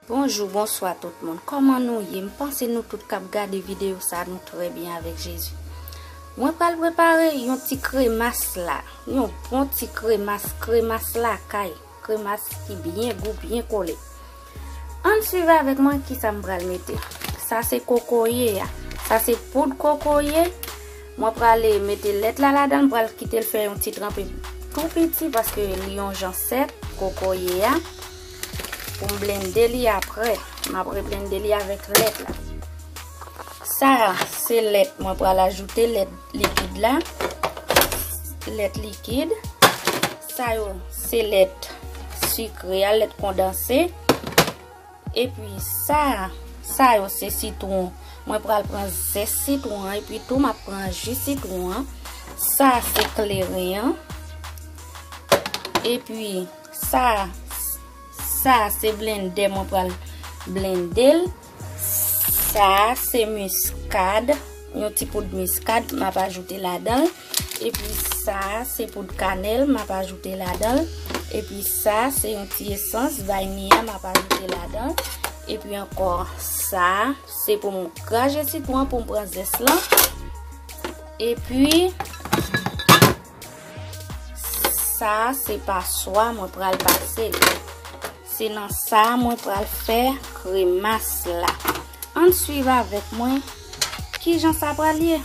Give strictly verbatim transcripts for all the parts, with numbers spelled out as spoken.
Bonjou, bonswa tout moun. Kòman nou ye? M panse nou tout k ap gade videyo sa, nou trè byen avèk Jezi. Mwen pral prepare yon ti kremas la. Yon bon ti kremas, kremas lakay. Kremas ki byen gou, byen kole. Ann swiv avèk mwen kisa m pral mete. Sa se kokoye a. Sa se poud kokoye. Mwen prale mete lèt la ladan, m pral kite l fè yon ti tranpe tou piti paske li yon jan sèk, kokoye a. Pou m blende li apre. M ap reblende li avèk lèt la. Sa a se lèt, mwen pral ajoute lèt likid la. Lèt likid. Sa yo se lèt sikre a, lèt kondanse. Epi sa, sa yo se sitwon. Mwen pral pran zès sitwon an, epi tou m ap pran ji sitwon an. Sa se kleren an. Epi sa, sa se blendè, mwen pral blende l. Sa se miskad, yon ti poud miskad m ap ajoute ladan l. Epi sa se poud kanèl m ap ajoute ladan l. Epi sa se yon ti esans vaniya m ap ajoute ladan l. Epi ankò sa se pou m kraje sitwon pou m pran zès lan. Epi sa se paswa mwen pral pase l. Se nan sa mwen pral fè kremas la. Ann swiv avèk mwen kijan sa pral ye.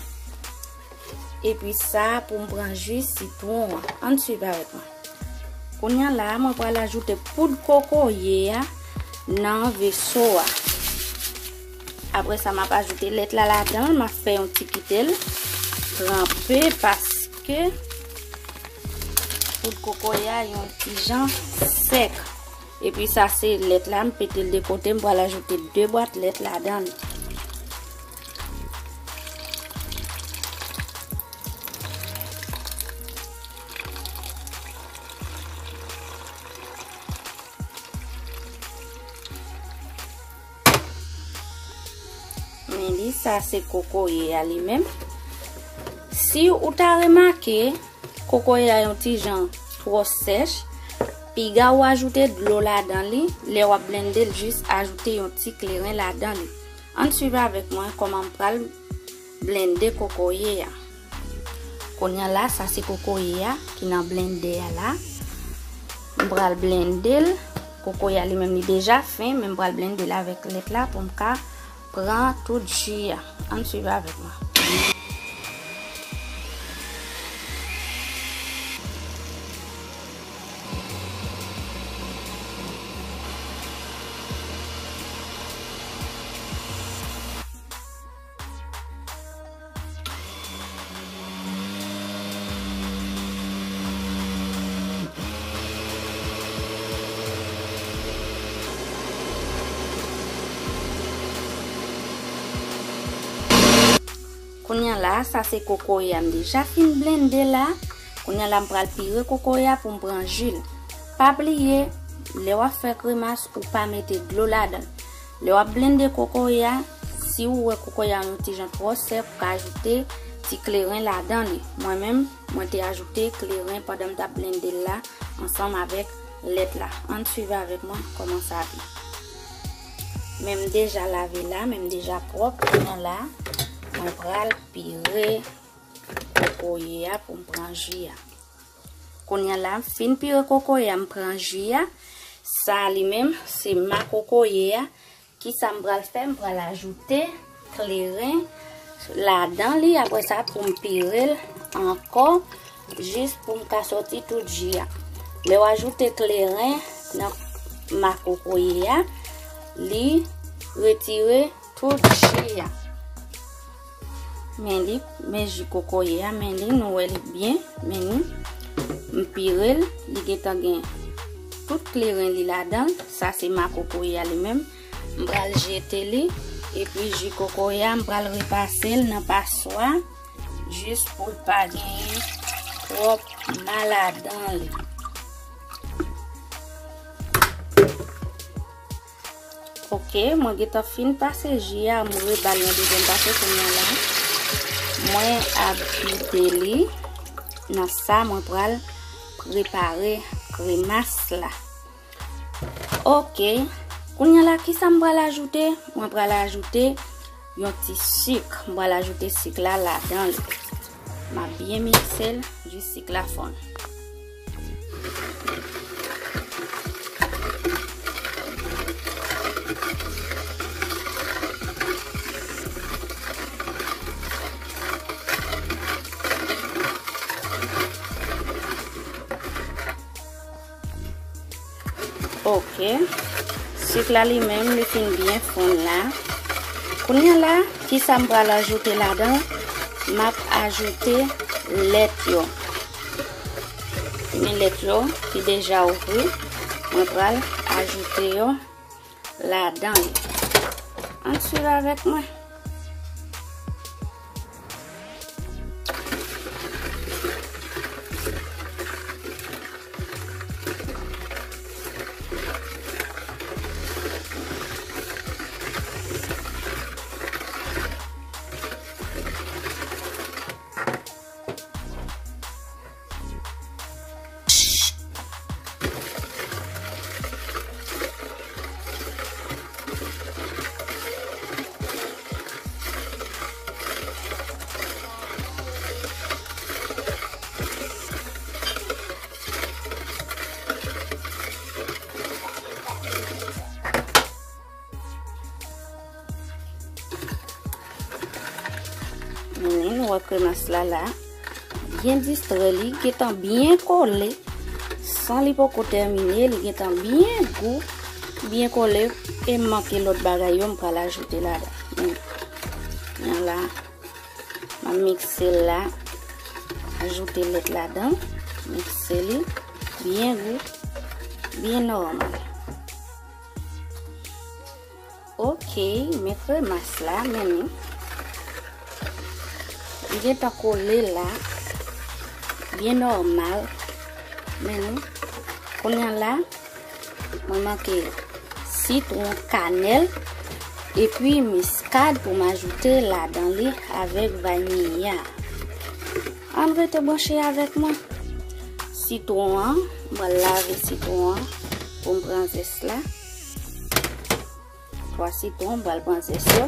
Epi sa pou m pran ji sitwon an. Ann swiv avèk mwen. Kounye a la, mwen pral ajoute poud kokoye a nan veso a. Apre sa, m ap ajoute lèt la ladan l, m ap fè yon ti kite l tranpe paske poud kokoye a yon ti jan sèk. Epi sa se lèt la, m pete l de kote, m pral ajoute de bwat lèt ladan l. Men li, sa se kokoye a li menm. Si ou ta remake, kokoye a yon ti jan twò sèch, piga ou ajoute dlo ladan li, lè w ap blende l, jis ajoute yon ti kleren ladan li. Ann swiv avèk mwen kòman m pral blende kokoye a. Kounye a la, sa se kokoye a ki nan blendè a la. M pral blende l. Kokoye a li menm li deja fen, men m pral blende l avèk lèt la pou m ka pran tout ji a. Ann swiv avèk mwen. Kounye a la, sa se kokoye a m deja fin blende la. Kounye a la, m pral pire kokoye a pou m pran ji l. Pa bliye, lè w ap fè kremas, ou pa mete dlo ladan l. Lè w ap blende kokoye a, si ou wè kokoye a yon ti jan twò sèk, ou ka ajoute ti kleren ladan li. Mwen menm, mwen te ajoute kleren pandan m t ap blende l la ansanm avèk lèt la. Ann swiv avèk mwen kòman sa vin. Men m deja lave la, men m deja pwòp. Kounye a la, mwen pral pire kokoye a pou m pran ji a. Kounye a la, m fin pire kokoye a, m pran ji a. Sa li menm, se ma kokoye a. Kisa m pral fè? M pral ajoute kleren ladan li. Apre sa, pou m pire l ankò, jis pou m ka sòti tout ji a. Lè w ajoute kleren nan ma kokoye a, li retire tout ji a. Men li, men ji kokoye a, men li, nou wè li byen, men li. M pire l, li gentan gen tout kleren li ladan l. Sa se ma kokoye a li menm. M pral jete li, epi ji kokoye a, m pral repase l nan paswa, jis pou l pa genyen twòp ma ladan li. Ok, mwen gentan fin pase ji a, mwen rebal yon dezyèm pase kounye a la. Mwen ap vide li nan sa mwen pral prepare kremas la. Ok, Kounye a la, kisa m pral ajoute? Mwen pral ajoute yon ti sik. M pral ajoute sik la ladan li. M ap byen mikse l jis sik la fonn. Ok. Sik la li menm, li fin byen fonn la. Kounye a la, kisa m pral ajoute ladan? M ap ajoute lèt yo. Men lèt yo ki deja ouvri, mwen pral ajoute yo ladan li. Ann swiv avèk mwen. Men nou wè kremas la la. Byen distrè, li gentan byen kole. San li poko tèmine, li gentan byen gou, byen kole. E manke lòt bagay yo, m pral ajoute ladan. Men, men la. M ap mikse l la. Ajoute lèt ladan. Mikse li. Byen gou. Byen nòmal. Ok, men kremas la, men li. Li gentan kole la. Byen nòmal. Men li. Kounye a la, mwen manke sitwon, kanèl, epi miskad pou m ajoute ladan li avèk vaniya. Ann rete branche avèk mwen. Sitwon an, mwen lave sitwon an pou m pran zès la. Twa sitwon, m pral pran zès yo.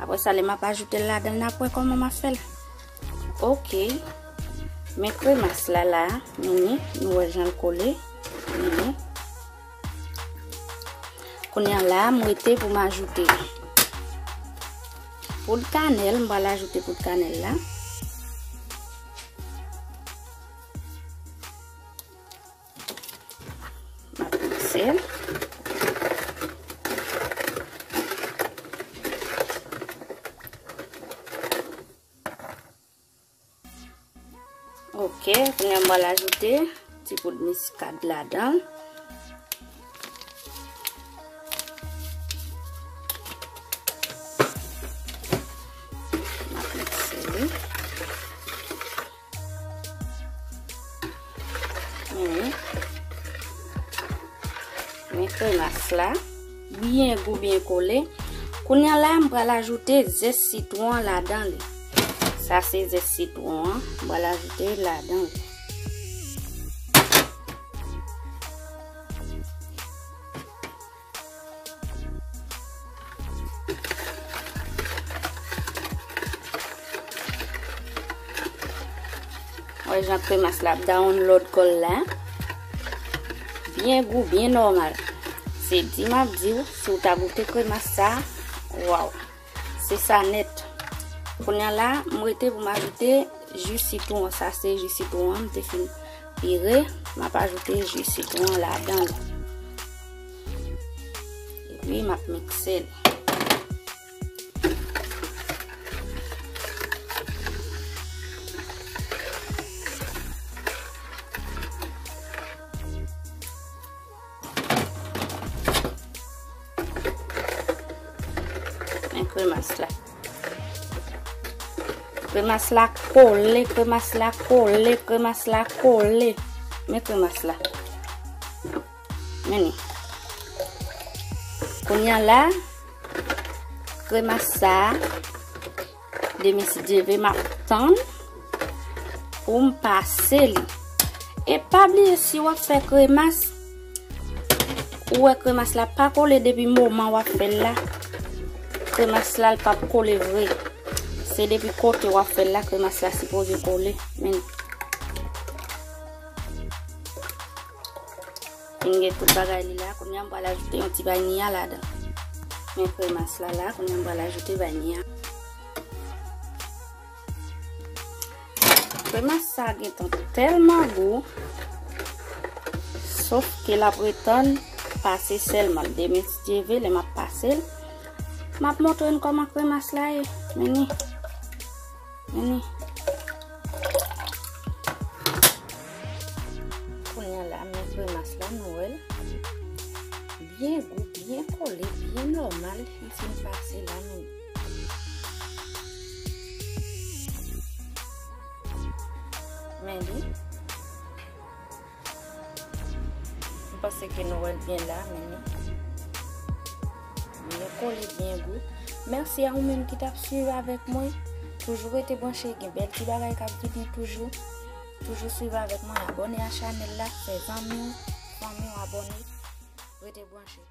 Apre sa, lè m ap ajoute l ladan l, n ap wè kòman m ap fè l. Ok. Men kremas la la, men li, nou wè jan l kole. Men li. Kounye a la, m rete pou m ajoute poud kanèl, m pral ajoute poud kanèl la. M ap mikse l. Ok, kounye a m pral ajoute ti poud miskad ladan. M ap mikse li. Men, men kremas la, byen gou, byen kole. Kounye a la, m pral ajoute zès sitwon an ladan li. Sa se zès sitwon an, m pral ajoute ladan li. Wè jan kremas la ap download kò l la. Byen gou, byen nòmal. Se di m ap di w, si w ta goute kremas sa, waw. Se sa nèt. Kounye a la, m rete pou m ajoute ji sitwon. Sa se ji sitwon an, m te fin pire. M ap ajoute ji sitwon an ladan l. Epi, m ap mikse l. Men kremas la. Kremas la kole, kremas la kole, kremas la kole. Men kremas la. Men li. Kounye a la, kremas sa, demen si Dye vle, m ap tann pou m pase li. E pa bliye, si w ap fè kremas, Ou wè kremas la pa kole depi moman w ap fè l la. Kremas la, l p ap kole vre. Se depi kote w ap fè l la, kremas la sipoze kole. Men, vin gen tout bagay li la. Kounye a, m pral ajoute yon ti vaniya ladan. Men kremas la la, kounye a, m pral ajoute vaniya. Kremas sa gentan tèlman gou, sof ke l ap retann pase sèlman. Demen, si Dye vle, lè m ap pase l, m ap montre n kòman kremas la ye. Men ni. Men ni. Kounye a la, men kremas la, nou wè l. Byen gou, byen kole, byen nòmal. Li fin pase la, men. Men li. M panse ke nou wè l byen la, men li. Byen kole, byen gou. Mèsi a ou menm ki t ap swiv avèk mwen. Toujou rete branche, gen bèl ti bagay k ap vini toujou. Toujou swiv avèk mwen, abòne a chanèl la, fè zanmi w, fanmi w abòne. Rete branche.